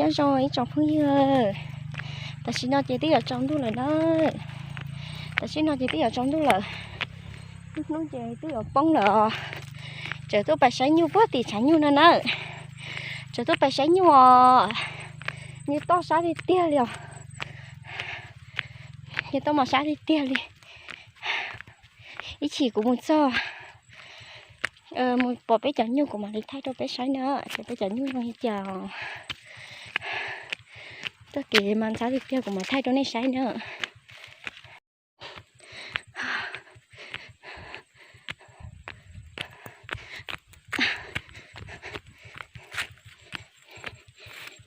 Nyob zoo ib tsoom phooj ywg, tam sim no ces twb yuav tsaus ntuj lawm na. Tam sim no ces twb yuav tsaus ntuj lawm. Lub hnub ces twb yuav poob lawm os. Tseem tuaj pais saib nyuj puag tim tshav nyuj no na. Tseem tuaj pais saib nyuj os. Nyuj toj sab tiag tiag li os. Nyuj toj mos sab tiag tiag li. Ib chim kuv mus txog, mus pom peb cov nyuj kuv mam li thaij rau peb saib na, seb peb cov nyuj zoo li cas. Txoj kev mas ntxhab tiag tiag kuv mam thaij rau nej saib na.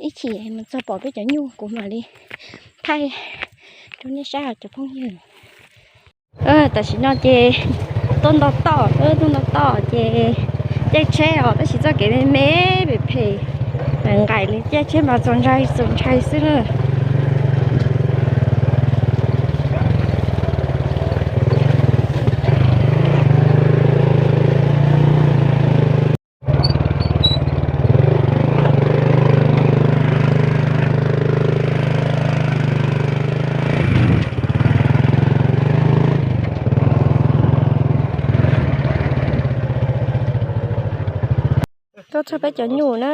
Ib chim mus txog pom peb cov nyuj kuv mam li thaij rau nej saib os cov phooj ywg. Tam sim no ces tuaj nto toj, tuaj nto toj ces caij tsheb os, tab sis txoj kev me me phem phem, nqaim li caij tsheb mas txaus ntshai txaus ntshai xwb na. Tuaj txog peb cov nyuj na.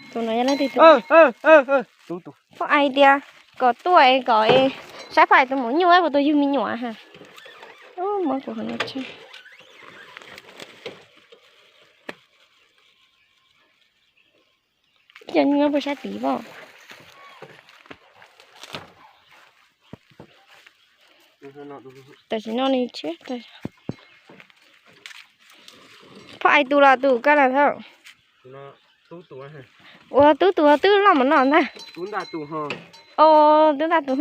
Tus no yog leej twg tus? Phob Ais tias kom tuaj es kom saib Phob Ais tus maum nyuj, puas tau yug me nyuam ha. Muab kuv qhov no tseg. Cov nyuj puas sab tid pob? Tam sim no nws tshiab. Phob Ais tus los tus koj los thawj? Ua tub tus twb loj mov no ntag. Os, tub ntaj tus.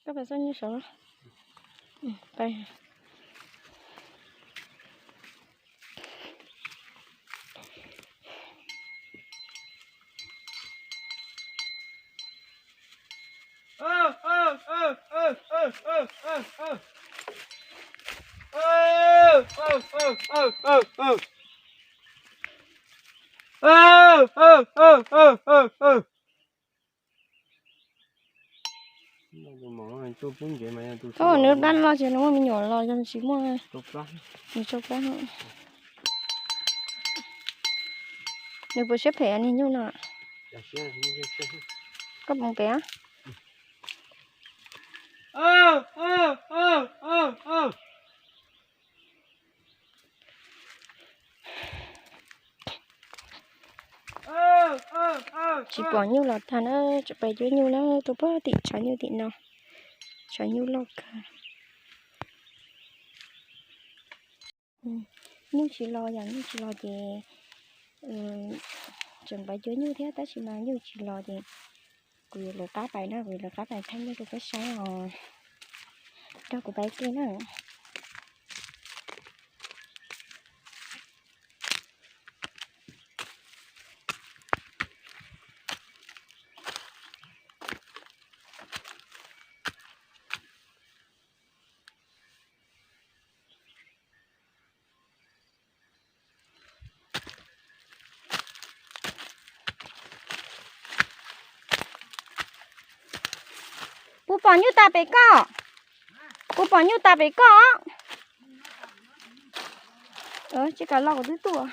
Koj pais xauj nyuj saud. Thaum nws plab loj ces nws muaj me nyuam los yog nws tsis muaj. Nws tsau plab. Nws puas siab phem niag nyuj no? Koj pom pem. Tsis pom nyuj los tag na, tseem pais cuab nyuj na, tuaj puag tim tshav nyuj tim no. Tshav nyuj loj kawg. Nyuj tsis los, yam nyuj tsis los ces tseem pais cuab nyuj thiab, tab sis mas nyuj tsis los ces kuv yuav lawv qab pais na, kuv yuav lawv qab pais thaij nyuj rau peb saib os. Nrog kuv pais ib pliag na. Puas pom nyuj tas pem koj? Puas pom nyuj tas pem koj? Tsis kav los kuv twb tuaj.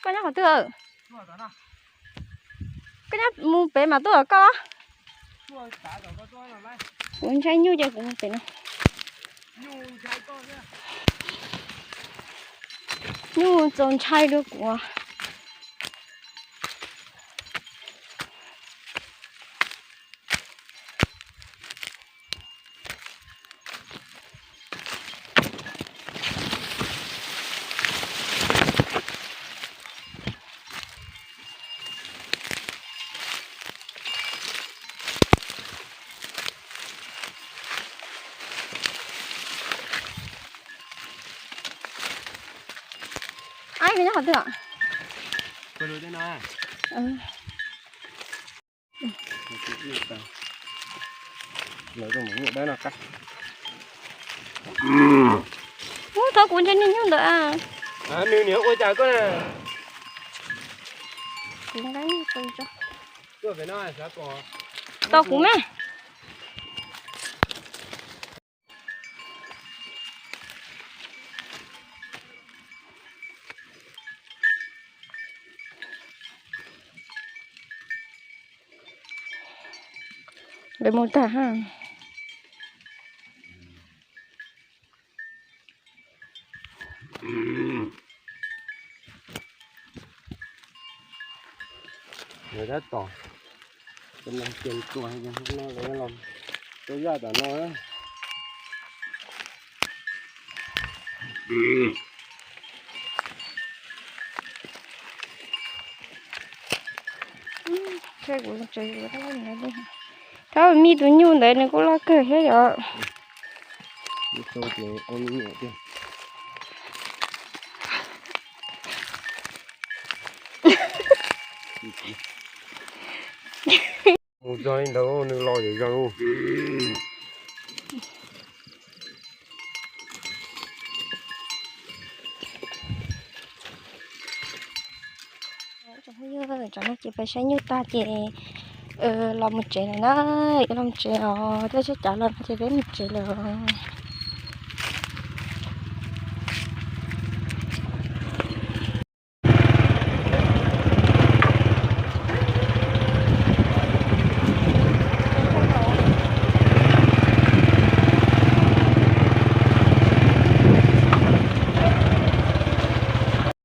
Koj nyob qhov twg? Koj nyob mus pem mas tuaj koj. Kuv ntshai nyuj ces kuv mus pem no. Nyuj txaus ntshai dua kuv. Ai, nyob qhov twg? Ub, thov kuv ntshai niag nyuj ntawd. Nws niam ua cas koj na? Kuv nqa tos kuv me. Lawv mus tag ha. Lawv tab tom, lawv tab tom tua, tua yaj tom no. Thab, me tus nyuj ntawd nws kuj loj kawg thiab yom. Mus txog li ntawd nws los zom zaws. Tsam no ces peb saib nyuj tag ces los mus tsev lawm na. Los mus tsev os, tej tshaib cav los no ces peb mus tsev lawm os.